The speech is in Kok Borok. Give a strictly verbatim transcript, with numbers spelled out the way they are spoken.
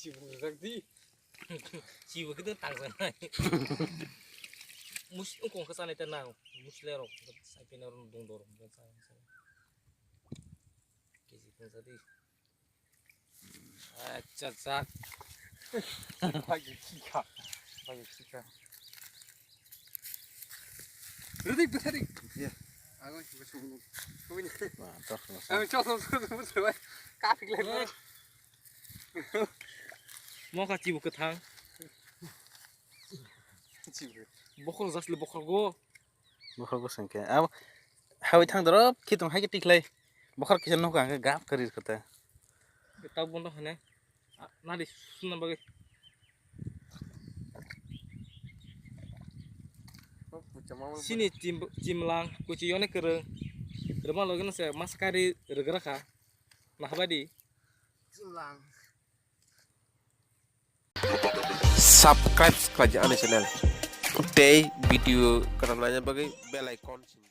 Chibu rijak di. Chibu khe tang sanai. Mus ungkong khe sanai ta nang. Musle rok sai pena rok dong dor. Keji tong sa di. Acha cha. Bagi kika. Bagi kika. Ready, ready. Ya. Aku juga sungguh. Aku ini. Wah, terus. Aku cok, cok, cok, cok, cok. Kapik lagi. Moka chibu kwthang. Chibu. Bokhorok jasle bokhorok go. Bokhorok go sengke. Abo hawi thang doro khitung hai ke tikhlai. Bokhorok kisa nokha hwnkhe gap kari kota. Tau bondo hane. Nadi suna bagwi. Sini chim-, chimlang kuchi yone kwrwng. Rwma logi no se mas kari rwgra kha. Nahabadi. Chimlang. Subscribe khlaijak ani channel. Tei video kwtal naina bagwi bell icon sini.